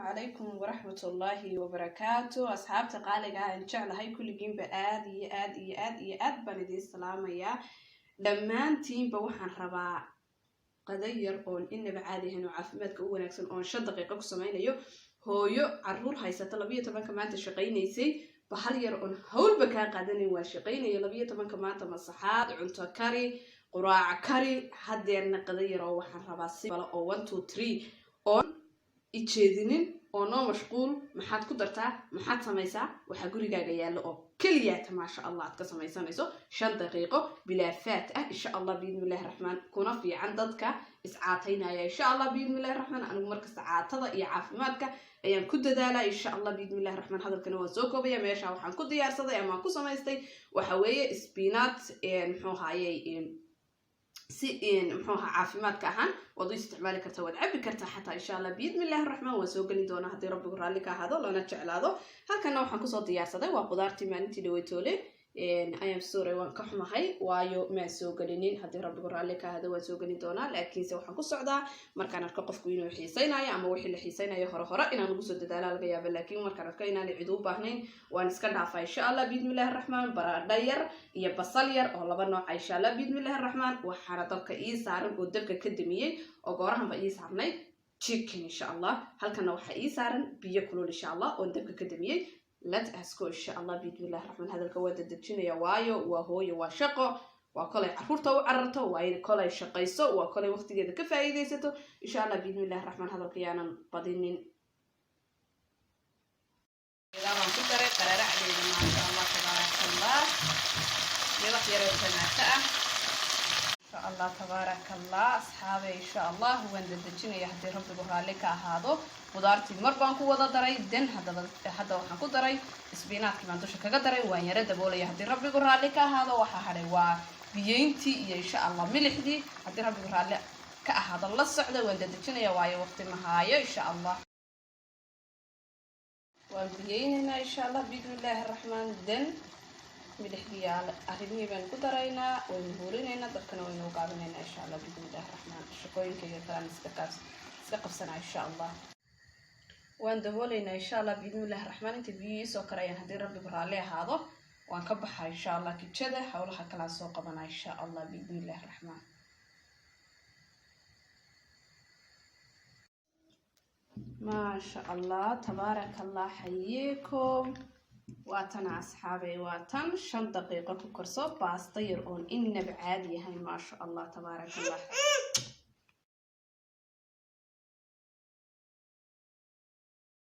Calaykum waraxmatullaahi wabarakaatu. Asxaabta qaaliga ah aan jeclahay, kulligiinba aad iyo aad iyo aad iyo aad baan idiin salaamayaa dhammaantiinba. Waxaan rabaa qada yar oon inaba caadi ahayn oo caafimaadka u wanaagsan oon 5 daqiiqo ku samaynayo. Hooyo caruur haysata, 12-ka maanta shaqaynaysay, bahal yar oon hawlba kaa qaadanayn. Waa shaqaynaya 12-ka maanta, masaxaad, cunto kari, quraac kari, hadeerna qada yar oo waxaan rabaa si bala oo one two three oon ijeedinin oo noo mashquul. Maxaad ku dartaa? Maxaad samaysaa? Waxaa gurigaaga yaallo oo keliyaata, maasha Allah, aad ka samaysanayso 5 daqiiqo, bilaa fat ah, insha Allah biidnillahi raxmaan, kuna fiican dadka iscaataynaya, insha Allah biidnillahi raxmaan. Anigu markasta caatada iyo caafimaadka ayaan ku dadaalaa, insha Allah biidnillahi raxmaan. Hadalkana waan soo koobaya. Meesha waxaan ku diyaarsaday ama ku samaystay waxa weeye spinach. Muxuu ahaayey, si muxuu ahaa, caafimaadka ahaan waad u isticmaali kartaa, waad cabi kartaa xataa, insha Allah biidnillahi raxmaan. Waan soo gelin doonaa haddii Rabbigu raalli ka ahaado lana jeclaado. Halkana waxaan kusoo diyaarsaday waa qudaartii maalintii dhaweytoole. Ayaan sorry, waan ka xumahay, waayo maan soo gelinin. Haddii Rabbigu raalli ka ahaado waan soo gelin doonaa, laakiinse waxaan ku socdaa markaan arko qofku inuu xiisaynayo ama wixii la xiisaynayo hore hore inaan ugu soo dadaala laga yaaba, laakiin markaan arko inaanay cid u baahnayn waan iska dhaafaa, insha Allah biidnillahi raxmaan. Baradho yar iyo basal yar oo laba nooca, insha Allah biidnillahi raxmaan. Waxaana dabka ii saaran oo dabka ka damiyey oo goorahanba ii saarnay chicken, insha Allah. Halkana waxaa ii saaran biyo kulul, insha Allah, oon dabka ka damiyey. Let us go, insha Allah biidnillahi raxmaan. Hadalka waa dadejinaya, waayo waa hooyo, waa shaqo, waa kolay caruurta u cararto, waa kolay shaqayso, waa kolay waqtigeeda ka faa'iidaysato, insha Allah biidnillahi raxmaan. Hadalka yaanan badinin. Baan ku daray qararacdeeda, maasha Allah, tabaaraka Allah, iyo wax yaroo tamaata ah, insha Allah, tabaaraka Allah. Asxaabe, insha Allah waan dadejinaya haddii Rabbigu raalli ka ahaado. Qudaartii mar baan ku wada daray, den haddaba hadda waxaan ku daray spinachkii baan dusha kaga daray. Waan yaro daboolaya haddii Rabbigu raalli ka ahaado. Waxaa hadhay waa biyeyntii iyo, insha Allah, milixdii haddii Rabbigu raalli ka ahaado. La socda, waan dadejinaya, waayo waqti mahaayo. Insha Allah waan biyeynaynaa, insha Allah biidni illaahi araxmaan. Den milixdii arrimihii baynu ku daraynaa, waynu huurinaynaa, dabkana waynu gaabinaynaa, insha Allah biidni illahi raxmaan. Shaqooyinkayga kalaan iska qabsanaa, insha Allah. Waan daboolaynaa, insha Allah biidni illahi raxmaan. Inta biyihii soo karayaan, haddii Rabbigu raalli ahaado, waan ka baxaa, insha Allah, kijada howlaha kalaan soo qabanaa, insha Allah biidni illahi raxmaan. Maasha Allah, tabaaraka Allah, xayeekum. Waa tan, asxaabay, waa tan. 5 daqiiqo ku karso baasta yar oon inaba caadi yahay, maasha Allah, tabaaraka Allah.